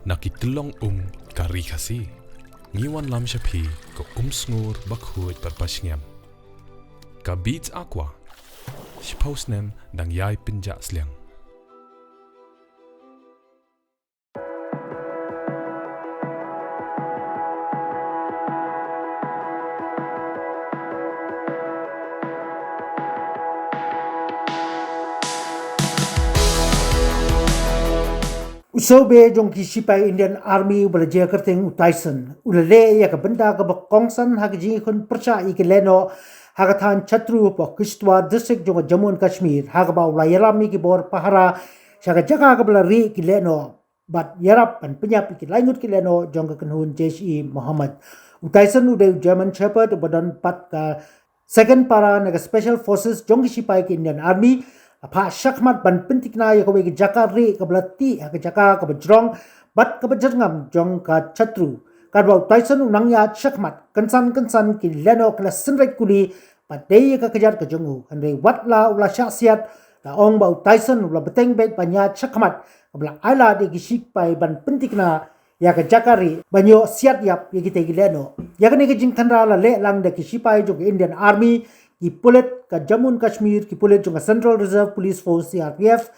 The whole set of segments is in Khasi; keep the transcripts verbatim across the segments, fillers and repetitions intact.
Na ki tyllong um ka ri Khasi, ngi wanlam sha phi ka um sngur bakhuid bad bashngiam. Ka Beats Aqua, shiphew snem dang ïai pynjah sliang. U sawbe jong ki shipai Indian Army uba la jia kyrteng u Tyson u la leh ïa ka bynta kaba kongsan ha ka jingïakhun pyrshah ïa ki lehnoh ha ka thaiñ Chatru hapoh Kishtwar district jong ka Jammu and Kashmir, ha kaba u la ïalam ïa ki bor pahara sha ka jaka kaba la rieh ki lehnoh bad ïarap ban pynïap ïa ki laingut ki lehnoh jong ka kynhun Jaish-e-Mohammed. U Tyson u dei u German Shepherd uba don pat ka second para na ka Special Forces jong ki shipai ki Indian Army, la phah shakhmat ban pynthikna ïa kawei ka jaka rieh kaba la tih ha ka jaka kaba jrong bad kaba jyrngam jong ka Chatru. Katba u Tyson u nang ïaid shakhmat, kynsan kynsan ki lehnoh ki la synreit kuli, bad dei ïa ka kjat ka jong u, hynrei wat la u la shah siat, la ong ba u Tyson u la bteng beit ban ïaid shakhmat, kaba la ailad ïa ki shipai ban pynthikna ïa ka jaka rieh ban ïoh siat ïap ïa kitei ki lehnoh. Ïa kane ka jingkhynra la leh lang da ki shipai jong ka Indian Army, ki pulit ka Jammu and Kashmir, ki pulit jong ka Central Reserve Police Force, C R P F,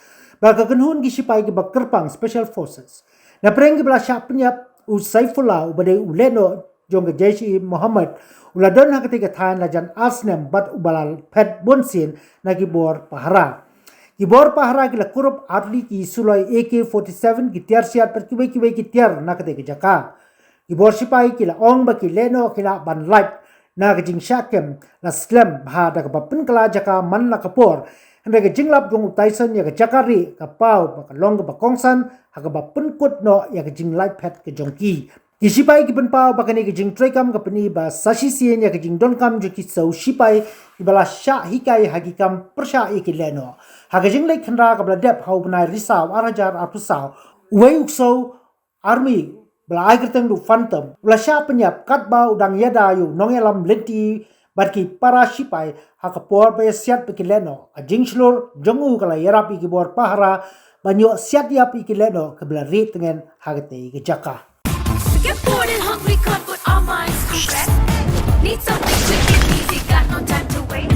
bad ka kynhun ki shipai kiba kyrpang, Special Forces. Na pdeng kiba la shah pynïap, u Saifullah uba dei u lehnoh jong ka Jaish-e-Mohammed u la don ha katei ka thaiñ la jan ar snem bad uba la phet bunsien na ki bor pahara. Ki bor pahara ki la kurup artylli ki suloi A K forty-seven, ki tiar siat bad kiwei kiwei ki tiar na katei ka jaka. Ki bor shipai ki la ong ba ki lehnoh ki lah ban lait na ka jingshah kem la slem bha da kaba pynkylla jaka man la ka por. Hynrei ka jinglap jong u Tyson ïa ka jaka rieh ka paw ba ka long kaba kongsan ha kaba pynkut noh ïa ka jinglait phet ka jong ki. Ki shipai ki pynpaw ba kane ka jingtreikam ka pyni ba sa shisien ïa ka jingdonkam jong ki sawshipai kiba la shah hikai ha ki kam pyrshah ïa ki lehnoh. Ha ka jingleit khynra kaba la dep ha u bnai Risaw ar hajar arphew saw, uwei u ksew army ba la ai kyrteng da u Phantom u la shah pynïap katba u dang ïada ïa u nongïalam lynti bad ki para shipai ha ka por ba ïa siat bad ki lehnoh. Ka jingshlur jong u ka la ïarap ïa ki bor pahara ban ïoh siat ïap ïa ki lehnoh kiba la rieh tngen ha katei ka jaka. We get bored and hungry, can't put our minds to rest. Need something quick and easy, got no time to wait.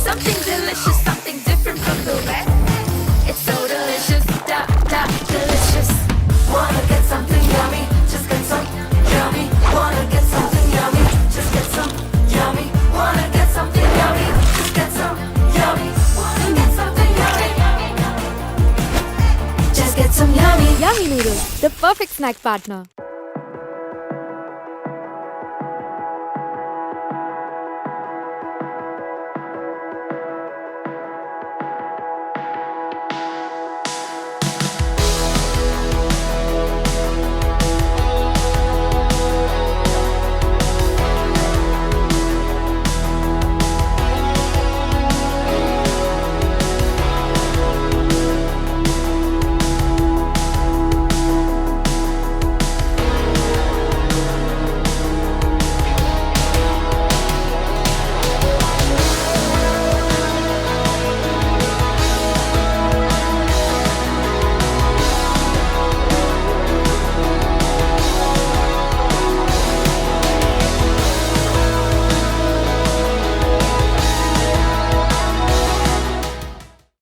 Something delicious, something different from the rest. It's so delicious, da da delicious. Wanna get something yummy? Just get some yummy. Wanna get something yummy? Just get some yummy. Wanna get something yummy? Just get some yummy. Wanna get something yummy? Just get some yummy. Yummy noodles, the perfect snack partner.